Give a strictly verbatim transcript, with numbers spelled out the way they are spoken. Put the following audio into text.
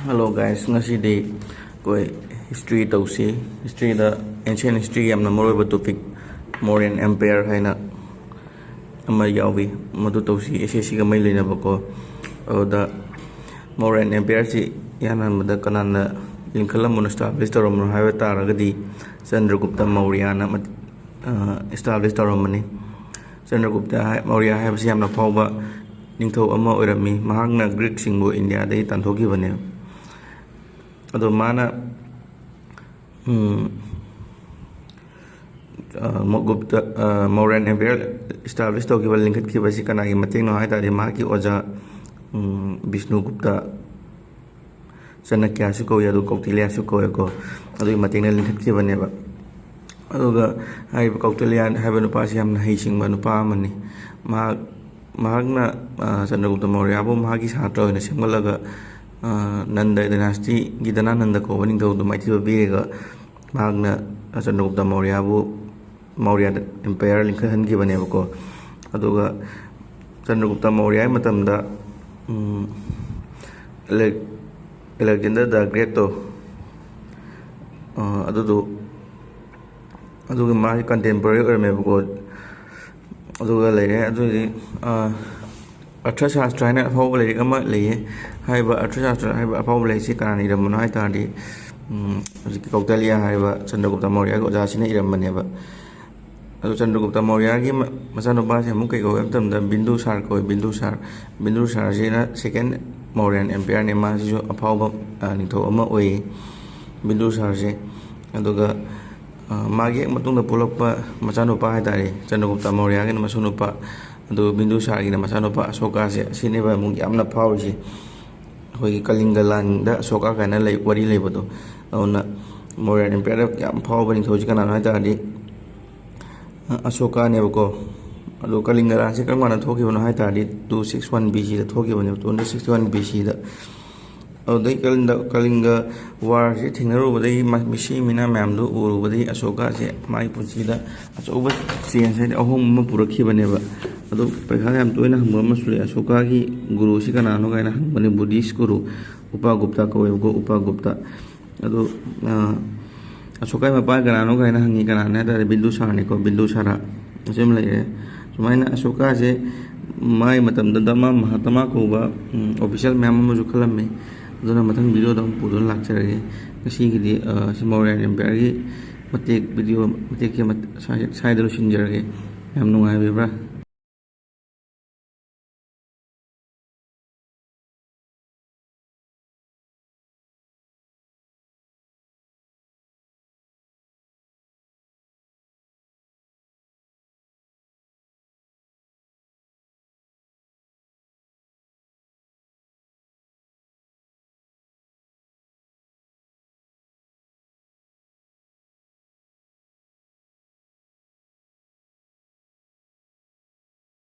Hello guys, ꯉꯁꯤꯗꯤ ꯑꯩꯈꯣꯏ history ꯇꯧꯁꯤ꯫ ꯍꯤꯁꯇ꯭ꯔꯤꯗ, ancient history, ꯌꯥꯝꯅ ꯃꯔꯨꯑꯣꯏꯕ topic, Mauryan Empire ꯍꯥꯏꯅ ꯑꯃ ꯌꯥꯎꯏ, ꯃꯗꯨ ꯇꯧꯁꯤ꯫ ꯑꯦꯁ ꯑꯦꯁ ꯁꯤꯒ ꯃꯩ ꯂꯩꯅꯕꯀꯣ꯫ ꯑꯗꯨꯗ Mauryan Empireꯁꯤ ꯏꯍꯥꯟ ꯍꯥꯟꯕꯗ ꯀꯅꯥꯅ ꯂꯤꯡꯈꯠꯂꯝꯕꯅꯣ, establish ꯇꯧꯔꯝꯕꯅꯣ ꯍꯥꯏꯕ ꯇꯥꯔꯒꯗꯤ ꯆꯟꯗ꯭ꯔꯒꯨꯞꯇ ꯃꯧꯔꯤꯌꯥꯅ ꯃ-, ꯑ, establish ꯇꯧꯔꯝꯕꯅꯤ꯫ ꯆꯟꯗ꯭ꯔꯒꯨꯞꯇ ꯍꯥꯏ-, ꯃꯧꯔꯤꯌꯥ ꯍꯥꯏꯕꯁꯤ ꯌꯥꯝꯅ ꯐꯥꯎꯕ ꯅꯤꯡꯊꯧ ꯑꯃ ꯑꯣꯏꯔꯝꯃꯤ꯫ ꯃꯍꯥꯛꯅ ꯒ꯭ꯔꯤꯛꯁꯤꯡꯕꯨ ꯏꯟꯗꯤꯌꯥꯗꯒꯤ ꯇꯥꯟꯊꯣꯛꯈꯤꯕꯅꯦ꯫ ꯑꯗꯣ ꯃꯥꯅ, ꯎꯝ, ꯑ, ꯃ-, ꯒꯨꯞꯇ, ꯑ, Mauryan Empire establish ꯇꯧꯈꯤꯕ, ꯂꯤꯡꯈꯠꯈꯤꯕꯁꯤ ꯀꯅꯥꯒꯤ ꯃꯇꯦꯡꯅꯣ ꯍꯥꯏ ꯇꯥꯔꯗꯤ, ꯃꯍꯥꯛꯀꯤ ꯑꯣꯖꯥ, ꯎꯝ, ꯕꯤꯁꯅꯨꯒꯨꯞꯇ, ꯆꯅꯀ꯭ꯌꯥꯁꯨ ꯀꯧꯏ, ꯑꯗꯨ ꯀꯧꯇꯤꯂ꯭ꯌꯥꯁꯨ ꯀꯧꯏꯀꯣ꯫ ꯑꯗꯨꯒꯤ ꯃꯇꯦꯡꯅ ꯂꯤꯡꯈꯠꯈꯤꯕꯅꯦꯕ꯫ ꯑꯗꯨꯒ ꯍꯥꯏꯔꯤꯕ ꯀꯧꯇꯤꯂ꯭ꯌꯥ ꯍꯥꯏꯕ ꯅꯨꯄꯥꯁꯤ ꯌꯥꯝꯅ ꯍꯩꯁꯤꯡꯕ ꯅꯨꯄꯥ ꯑꯃꯅꯤ꯫ ꯃꯍꯥꯛ, ꯃꯍꯥꯛꯅ, ꯑ, ꯆꯟꯗ꯭ꯔꯒꯨꯞꯇ ꯃꯧꯔꯤꯌꯥꯕꯨ ꯃꯍꯥꯛꯀꯤ ꯁꯥꯇ꯭ꯔ ꯑꯣꯏꯅ ꯁꯦꯝꯒꯠꯂꯒ, ꯑ, ꯅꯟꯗ dynasty ꯒꯤ ꯙꯅꯥꯅꯟꯗ ꯀꯧꯕ ꯅꯤꯡꯊꯧꯗꯨ ꯃꯥꯏꯊꯤꯕ ꯄꯤꯔꯒ, ꯃꯍꯥꯛꯅ ꯆꯟꯗ꯭ꯔꯒꯨꯞꯇ ꯃꯧꯔꯤꯌꯥꯕꯨ, ꯃꯧꯔꯤꯌꯥ Empire ꯂꯤꯡꯈꯠꯍꯟꯈꯤꯕꯅꯦꯕꯀꯣ꯫ ꯑꯗꯨꯒ ꯆꯟꯗ꯭ꯔꯒꯨꯞꯇ ꯃꯧꯔꯤꯌꯥꯒꯤ ꯃꯇꯝꯗ, ꯎꯝ, ꯑꯂꯦꯛ-, Alexander the Great ꯇꯣ, ꯑ, ꯑꯗꯨꯗꯨ, ꯑꯗꯨꯒ ꯃꯥꯒꯤ contemporary ꯑꯣꯏꯔꯝꯃꯦꯕꯀꯣ꯫ ꯑꯗꯨꯒ ꯂꯩꯔꯦ꯫ ꯑꯗꯨꯗꯤ, ꯑ, ꯑꯔꯊꯁꯥꯁꯇ꯭ꯔ ꯍꯥꯏꯅ ꯑꯐꯥꯎꯕ ꯂꯥꯏꯔꯤꯛ ꯑꯃ ꯂꯩꯌꯦ꯫ ꯍꯥꯏꯔꯤꯕ ꯑꯔꯊꯁꯥꯁꯇ꯭ꯔ ꯍꯥꯏꯔꯤꯕ ꯑꯐꯥꯎꯕ ꯂꯥꯏꯔꯤꯛꯁꯤ ꯀꯅꯥꯅ ꯏꯔꯝꯕꯅꯣ ꯍꯥꯏ ꯇꯥꯔꯗꯤ, ꯎꯝ, ꯍꯧꯖꯤꯛꯀꯤ ꯀꯧꯇꯂꯤꯌꯥ ꯍꯥꯏꯔꯤꯕ ꯆꯟꯗ꯭ꯔꯒꯨꯞꯇ ꯃꯧꯔꯤꯌꯥꯒꯤ ꯑꯣꯖꯥꯁꯤꯅ ꯏꯔꯝꯕꯅꯦꯕ꯫ ꯑꯗꯨ ꯆꯟꯗ꯭ꯔꯒꯨꯞꯇ ꯃꯧꯔꯤꯌꯥꯒꯤ ꯃ-, ꯃꯆꯥꯅꯨꯄꯥꯁꯦ ꯑꯃꯨꯛ ꯀꯩ ꯀꯧꯋꯦ ꯍꯥꯏꯕ ꯃꯇꯝꯗ, ꯕꯤꯟꯗꯨꯁꯥꯔ ꯀꯧꯋꯦ, ꯕꯤꯟꯗꯨꯁꯥꯔ꯫ ꯕꯤꯟꯗꯨꯁꯥꯔꯁꯤꯅ second Mauryan Empireꯅꯦ, ꯃꯥꯁꯤꯁꯨ ꯑꯐꯥꯎꯕ, ꯑ, ꯅꯤꯡꯊꯧ ꯑꯃ ꯑꯣꯏꯌꯦ, ꯕꯤꯟꯗꯨꯁꯥꯔꯁꯦ꯫ ꯑꯗꯨꯒ, ꯑ, ꯃꯥꯒꯤ ꯍꯦꯛ ꯃꯇꯨꯡꯗ ꯄꯣꯛꯂꯛꯄ ꯃꯆꯥꯅꯨꯄꯥ ꯍꯥꯏ ꯇꯥꯔꯦ, ꯆꯟꯗ꯭ꯔꯒꯨꯞꯇ ꯃꯧꯔꯤꯌꯥꯒꯤꯅ ꯃꯁꯨꯅꯨꯄꯥ, ꯑꯗꯨꯒ ꯕꯤꯟꯗꯨꯁꯥꯔꯒꯤꯅ ꯃꯆꯥꯅꯨꯄꯥ ꯑꯁꯣꯀꯥꯁꯦ, ꯑꯁꯤꯅꯦꯕ ꯑꯃꯨꯛ ꯌꯥꯝꯅ ꯐꯥꯎꯔꯤꯁꯦ꯫ ꯑꯩꯈꯣꯏꯒꯤ ꯀꯂꯤꯡꯒ ꯂꯥꯟꯗ ꯑꯁꯣꯀꯥ ꯀꯥꯏꯅ ꯂꯩ, ꯋꯥꯔꯤ ꯂꯩꯕꯗꯣ꯫ ꯑꯗꯨꯅ Mauryan Empireꯗ ꯌꯥꯝ ꯐꯥꯎꯕ ꯅꯤꯡꯊꯧꯁꯤ ꯀꯅꯥꯅꯣ ꯍꯥꯏ ꯇꯥꯔꯗꯤ, ꯑ, ꯑꯁꯣꯀꯥꯅꯦꯕꯀꯣ꯫ ꯑꯗꯣ ꯀꯂꯤꯡꯒ ꯂꯥꯟꯁꯦ ꯀꯔꯝ ꯀꯥꯟꯗ ꯊꯣꯛꯈꯤꯕꯅꯣ ꯍꯥꯏ ꯇꯥꯔꯗꯤ, two six one B Cꯗ ꯊꯣꯛꯈꯤꯕꯅꯦꯕ, two six one B Cꯗ꯫ ꯑꯗꯨꯗꯩ ꯀꯂꯤꯡꯒ, ꯀꯂꯤꯡꯒ warꯁꯦ ꯊꯦꯡꯅꯔꯨꯕꯗꯒꯤ, ꯃ-, ꯃꯤꯁꯤ ꯃꯤꯅꯥ ꯃꯌꯥꯝꯗꯨ ꯎꯔꯨꯕꯗꯒꯤ ꯑꯁꯣꯀꯥꯁꯦ ꯃꯥꯒꯤ ꯄꯨꯟꯁꯤꯗ ꯑꯆꯧꯕ change ꯍꯥꯏꯗꯤ ꯑꯍꯣꯡꯕ ꯑꯃ ꯄꯨꯔꯛꯈꯤꯕꯅꯦꯕ꯫ ꯑꯗꯣ ꯄꯩꯈꯥꯗ ꯌꯥꯝ ꯇꯣꯏꯅ ꯍꯪꯕ ꯑꯃꯁꯨ ꯂꯩ, ꯑꯁꯣꯀꯥꯒꯤ ꯒꯨꯔꯨꯁꯤ ꯀꯅꯥꯅꯣ ꯀꯥꯏꯅ ꯍꯪꯕꯅꯦ꯫ ꯕꯨꯙꯤꯁ ꯒꯨꯔꯨ ꯎꯄꯥꯒꯨꯞꯇ ꯀꯧꯋꯦꯕꯀꯣ, ꯎꯄꯥꯒꯨꯞꯇ꯫ ꯑꯗꯣ, ꯑ, ꯑꯁꯣꯀꯥꯒꯤ ꯃꯄꯥ ꯀꯅꯥꯅꯣ ꯀꯥꯏꯅ ꯍꯪꯉꯤ꯫ ꯀꯅꯥꯅꯣ ꯍꯥꯏ ꯇꯥꯔꯗꯤ ꯕꯤꯟꯗꯨꯁꯥꯔꯅꯤꯀꯣ, ꯕꯤꯟꯗꯨꯁꯥꯔꯥ꯫ ꯑꯁꯤ ꯑꯃ ꯂꯩꯔꯦ꯫ ꯁꯨꯃꯥꯏꯅ ꯑꯁꯣꯀꯥꯁꯦ ꯃꯥꯒꯤ ꯃꯇꯝꯗ ꯙꯔꯃ ꯃꯍꯥꯇꯃꯥ ꯀꯧꯕ, ꯎꯝ, ꯑꯣꯐꯤꯁꯤꯌꯦꯜ ꯃꯌꯥꯝ ꯑꯃꯁꯨ ꯈꯜꯂꯝꯃꯤ꯫ ꯑꯗꯨꯅ ꯃꯊꯪ ꯚꯤꯗꯤꯑꯣꯗ ꯑꯃꯨꯛ ꯄꯨꯗꯨꯅ ꯂꯥꯛꯆꯔꯒꯦ꯫ ꯉꯁꯤꯒꯤꯗꯤ, ꯑ, ꯁꯤ ꯃꯧꯔꯤꯌꯥꯟ ꯑꯦꯝꯄꯥꯌꯔꯒꯤ ꯃꯇꯦꯛ, ꯚꯤꯗꯤꯑꯣ ꯃꯇꯦꯛꯁꯦ ꯃꯠ-, ꯁ꯭ꯋꯥꯏ-, ꯁ꯭ꯋꯥꯏꯗ ꯂꯣꯏꯁꯤꯟꯖꯔꯒꯦ꯫ ꯌꯥꯝ ꯅꯨꯡꯉꯥꯏꯕꯤꯕ꯭ꯔꯥ?